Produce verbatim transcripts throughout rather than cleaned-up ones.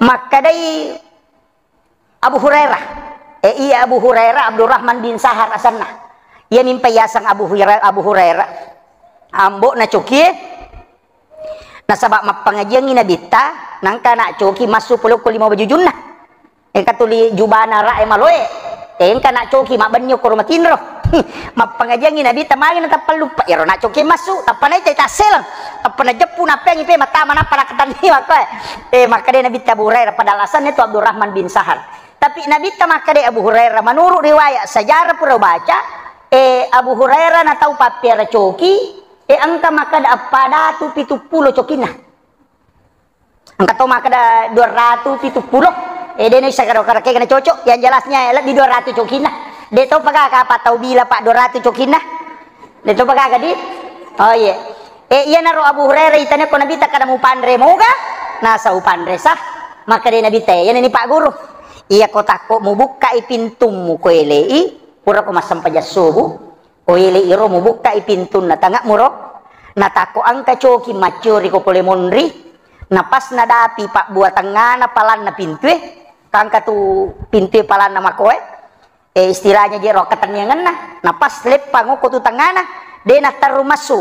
Makkedai Abu Hurairah. Eh, iya, Abu Hurairah, Abdurrahman bin Sahar asenna. Iya mimpa yaseng Abu Hurairah, Abu Hurairah. Ambo'na cokie. Nasaba mappangajiangngi Nabitta, nangka na coki massu polokko lima wajujunna. Engka tuli jubana ra e maloe. Engka na coki mabbenni okko ro matinro. Mappangajiangngi Nabitta magi natappa luppa. Iyaro na coki massu, tappa naita tasseleng. Tappa najeppu nappeangi pe mattama nappa nakkatenni makkoe. Eh, makkeda Nabitta Abu Hurairah, pada alasanna tu Abdurrahman bin Sahar. Tapi Nabitta makkeda Abu Hurairah, menurut riwayat sejarah pura baca, eh, Abu Hurairah na tau pappiara coki, eh, engka makkeda eppa datu pitu pulo cokinna. Engka to makkeda dua ratu pitu pulo. Eh, de naisseng karo karakega na cocok. Yang jelasnya lebbi dua ratu cokinna. De to paga kapa tau bila pa dua ratu cokinna. De to paga kadi. Oh, iya. Eh, iyanaro Abu Hurairah itane ko Nabitta kada mupanre moga. Nasa upanre sah. Makkeda Nabitta, iyana ni Pak Guru. Iya ko takko mubukkai pintummu ko elei, pura ko massempajang subuh. Ko elei iro mubukkai pintunna tange'muro, natakko engka coki macciori ko pole monri, na pas nadapi pabbua tengngana palanna pintue, kangka tu pintue palanna makoe, eh, istilahnya jero akkatenniangenna, na pas leppang okko tu tengngana, de natterru massu.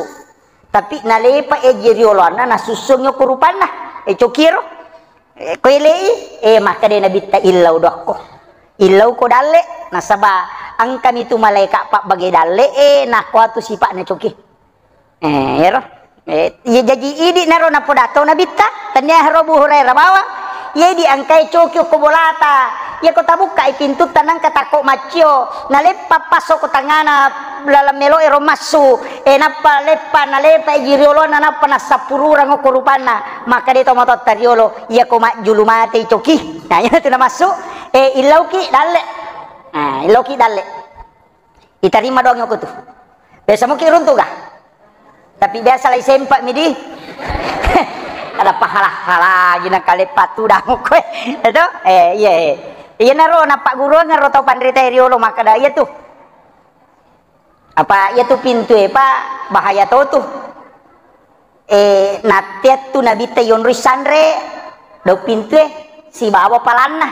Tapi nalepa eji rioloanna, nasussungi okko rupanna, eh, cokiero. Eh, ko elei, eh, makkeda Nabitta, "Illau dokko. Illau ko dalle, nasaba engkami tu malaika pabbage dalle, eh, nakko atu sipa'na coki." Eh, ero. Eh, iya jaji idi naro napoda to Nabitta, tania haro Abu Hurairah bawa. Iya idi engkai coki okko bolata. Iya ko tabukkai pintutta nangka takko maccio, naleppa passo ko tangana laleng melo ero massu. Eh, nappa leppa, nalepa eji rioloanna, nappa nassappururang okko rupanna. Makkeda to matotta riolo, "Iya ko majjulu mate coki." Nah, iya tu namassu, eh, illauki dalle. Nah, illauki dalle. Itarima doang okko tu. Biasa muki runtu ga? Tapi biasa lai sempa midi. Ada pahala-hala gina kale patu damu koe. Itu? Eh, iya, iya. Iya naro nappagguruang ro tau panrita riolo makkeda iya tu. Apa iya tu pintue pa bahaya to tu. Eh, natteattu Nabitta yonroi sanre daung pintue sibawa palanna.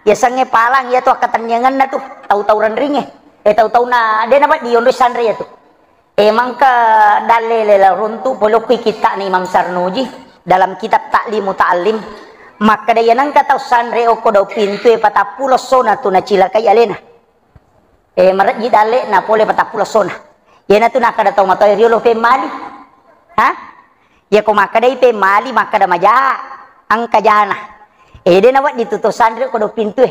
Yasengnge palang iya tu akkatenniangenna tu, tau-tau renringnge. Eh, tau-tauna de nawedding yonroi sanre iya tu. Eh, mangka dalle lela runtu polokki kitta'na Imam Sarnuji dalam kitab Ta'limu Ta'allim. Makkeda iya nengka tau sanre okko daung pintue patappulo sona tu nacilakai alena. Eh, marejji dalle'na pole patappulo sona. Iyanatu nakkeda tau matoa riolo pemmali. Ha? Iya ko makkedai pemmali, makkeda maja, engka jana. Eh, de nawedding tu to sanre ko daung pintue.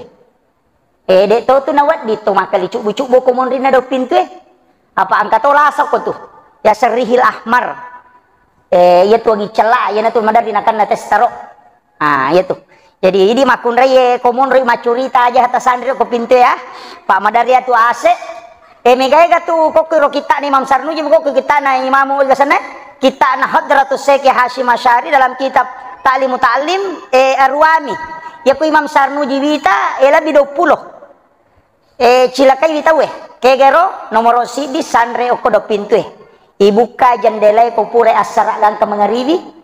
Eh, de to tu nawedding to makkali cubbu-cubbu ko monrinna daung pintue. Apa engka to lasa ko tu. Ya serrihil ahmar. Eh, iya tu agi cella, iyanatu maderri nakenna tes taro. Ah, iya tu. Jadi, idi makkunrai, eh, ko monroi maccurita aja hata sanri ko pinte ya. Pak madari atu ase. Eh, megaega tu kokko ro kitta'na Imam Sarnuji, kokko kitta'na Imam Ul Gasanna, kitta'na Hadratus Syekh Hasyim Asy'ari dalam kitab Ta'limu Ta'lim, eh, Arwami. Ya ku Imam Sarnuji wita, eh, lebih dua puluh. Eh, cilakai wi tauwe. Kegero nomoro siddi sanre okko do pintue. Ibukka jendelae ko pura assara gangka mangaribi.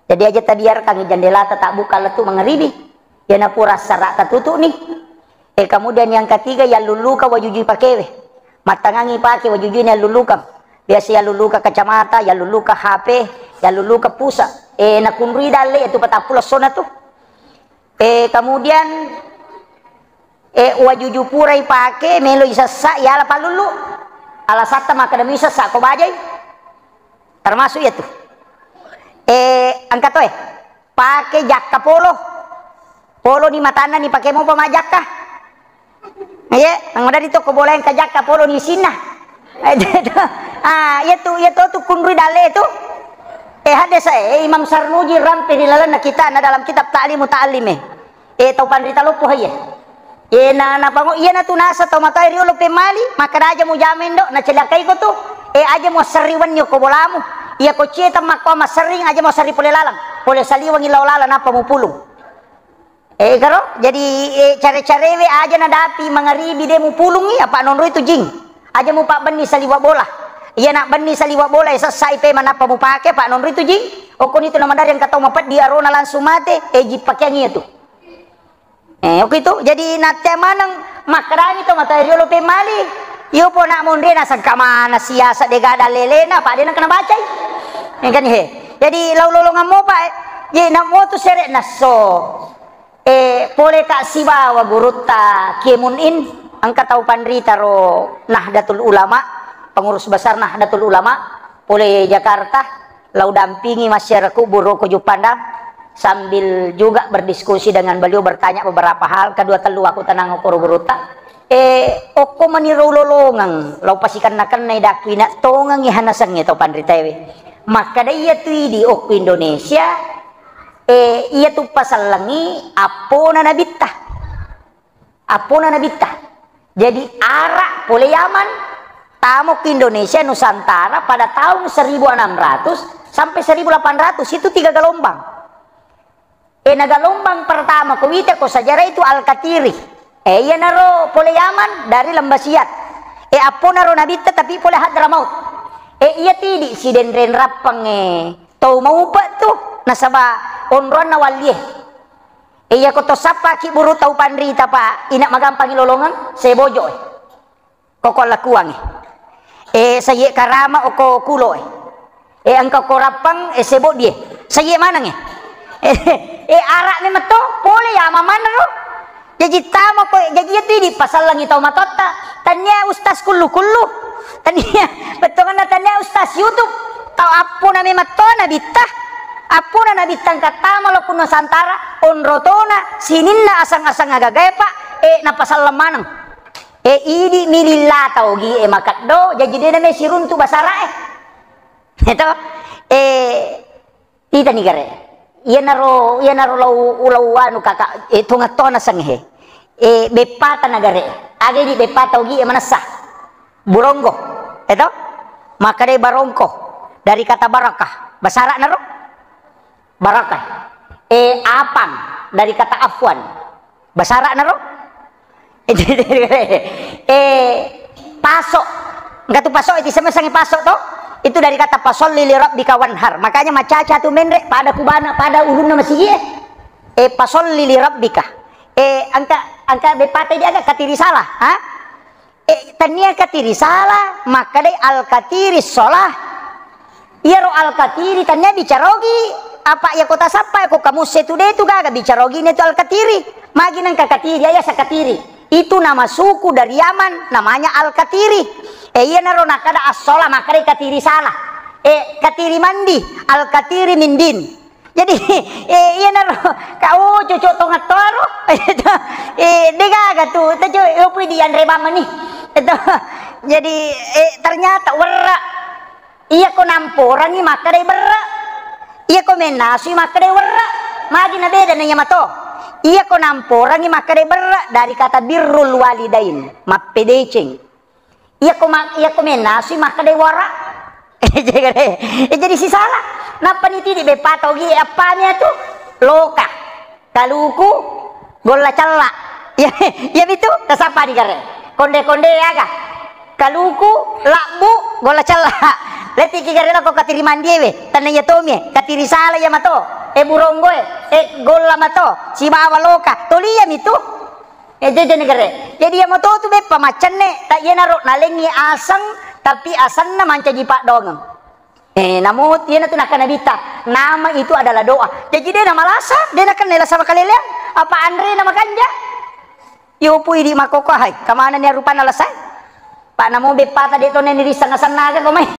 Jadi aja tabiarkan jendelata tabbuka lettu mangaribi. Yana pura assara tatutu ni. Eh, kemudian yang ketiga, yalluluka wajujui pakewe. Mattangangi pake wajujui ni yalluluka. Biasa yalluluka kacamata, yalluluka H P, yalluluka pusa. Eh, nakunrui dalle itu patappulo sona tu. Eh, kemudian, eh, wajuju purai pake, melo isessa, yala pallulu. Alasatta makkeda mi isessa ko bajai. Termasuk iya tu. Eh, engka to, eh. Pake jakka polo. Polo ni matanna ni pake mopa majakka. Iya, nang madadi to ko bola engka jakka polo ni isinna. Eh, ah, iya tu, iya to tu kunrui dalle tu. Eh, hadde sa, eh, Imam Sarnuji rampe ri lalenna kitabna dalam kitab Ta'limu Ta'allim, eh. Eh, tau panrita loppo, iya. Eh, na, na pango, iya na tu nasa tau matoa riolo pemmali, makkeda aja mu jameng do, na celakai ko tu. Eh, aja mu asserri wenni ko bolamu. Iya ko cietang makko masserring, aja mu asserri pole lalang. Pole saliwengi lao lalang, nappa mu pulung. Eh, karo? Jadi, eh, care-carewe aja nadapi mangaribi de mupulungi, apa nonroi tu jing. Aja mupabbenni saliwa bola. Iya nak benni saliwa bola, eh, sessai pe manappa mupake, apa nonroi tu jing. Okkoni tu namadari engka tau mapeddi arona langsung mate, eh, ji pakeang iya tu. Eh, oke itu. Jadi natte maneng makkedani to mata riolo pemali. Iyo po nak monri nasengka mana siasa dega dalelena, Pak, de nengka nabacai. Eh, kan, he. Jadi lau lolongan mo, Pak, eh. Ye, nak mo tu sere nasso. Eh, pole ka sibawa gurutta Kiai Mun'in, engka tau panrita ro Nahdlatul Ulama, pengurus besar Nahdlatul Ulama, pole Jakarta, lau dampingi masyarakat Buru ko Juppandang, sambil juga berdiskusi dengan beliau, bertanya beberapa hal, kedua tellu aku tenang okoro gurutta. Eh, okko mani ro lolongeng, lau pasikenna-kennai dakku ina tongengi hanasengnge tau panritaewe. Makkeda iya tu idi okko Indonesia, Eh, iya tu pasallengi appona nabitta. Appona nabitta. Jadi, Arab pole Yaman, tamo ke Indonesia Nusantara pada tahun seribu enam ratus sampai seribu delapan ratus, itu tiga gelombang. Eh, na gelombang pertama ko wita ko sejarah itu Al-Katiri. Eh, iyanaro pole Yaman dari Lembah Siat. Eh, apponaro nabitta tapi pole Hadramaut. Eh, iya tidi sidenreng rappeng, eh, tau maupe tu, nasaba onroanna wallie. Eh, iya ko to sappaki buru tau panrita, Pak, ina magampangi lolongeng, sebojo, eh. Koko lakuang, eh. Eh, saye karama oko kulo, eh. Eh, engka ko rappang, eh, sebodie. Saye maneng, eh. Eh, eh, Arab ni meto, pole ya mamannaro. Jaji tamo ko, jaji itu idi pasallengi tau matotta. Tania ustaz kullu-kullu. Tania, bettuanna tania ustaz YouTube. Tau appona memetto nabitta. Appona nabitta engka tamo lo kunno santara, onrotona, sininna asang-asang agagae, Pak, eh, napasalleng maneng. Eh, idi mililla tau gi, eh, makeddo, jaji dena me siruntu basara, eh. Eto, eh, Itani gare. Iyanaro, iyanaro lau, lau anu kaka, eh, tonga-tonga seng he. Eh, beppata na gare. Aga idi beppata ogi e manessa. Buronggo. Eto? Makkadai barongko. Dari kata barakah. Basara naro? Barakah. Eh, apang. Dari kata afwan. Basara naro? Eh, paso. Engka tu paso, itu sama sangi paso to. Itu dari kata fasolli li rabbika wanhar. Makanya macaca tu menre pada kubana, pada ulunna masigi e. Eh, fasolli li rabbika. Eh, engka, engka beppata idi aga katiri salah, ha? Eh, tania katiri salah, makkadai al katiri sholah. Iyaro al katiri tania bicarogi, apa iya kota sappa ko kamusse tu de tu gaga bicarogi ne tu al katiri. Magi nengka katiri, aya sakatiri. Itu nama suku dari Yaman, namanya al katiri. Eh, iyanaro nakada as-sholah, makkadai katiri salah. Eh, katiri mandi, al katiri mindin. Jadi, eh, iyanaro, ka, oh, cocok tongattoaro. Eh, de gaga tu, te co, eh, pui dianre bamma ni. Itu. Jadi, eh, ternyata werra. Iya ko namporangi makkadai berra. Iya ko mennasui makkadai werra. Magi na beda na iya mato. Iya ko namporangi makkadai berra dari kata birrul walidain, mappedeceng. Iya ko ma-, iya ko mennasui makkadai wara. Eh, jadi sisala. Nappa ni tidi beppata ogi e appami atu. Loka. Kaluku, golla cella. Iya, iya bitu, tasappa di gare. Konde-konde aga. Kaluku, labbu, golla cella. Letiki gare lako katiri mandiewe. Tanna iya tomie, katiri sala iya mato. E buronggoe, e golla mato. Sibawa loka. Toli iya mitu. E, jaji negare. Jadi iya mato tu beppa maccenne, tak iyanaro nalengi aseng, tapi asenna mancaji paddoangeng. Eh, namo iyana tu nakkeda Nabitta, nama itu adalah doa. Jaji de namalasa, de nakenna lasa makaleleang, apa anre na makanja. Yo pui di makoko hai, kamana ni rupanna lasa? Pak namo beppata de to neni risseng asenna aga ko mai.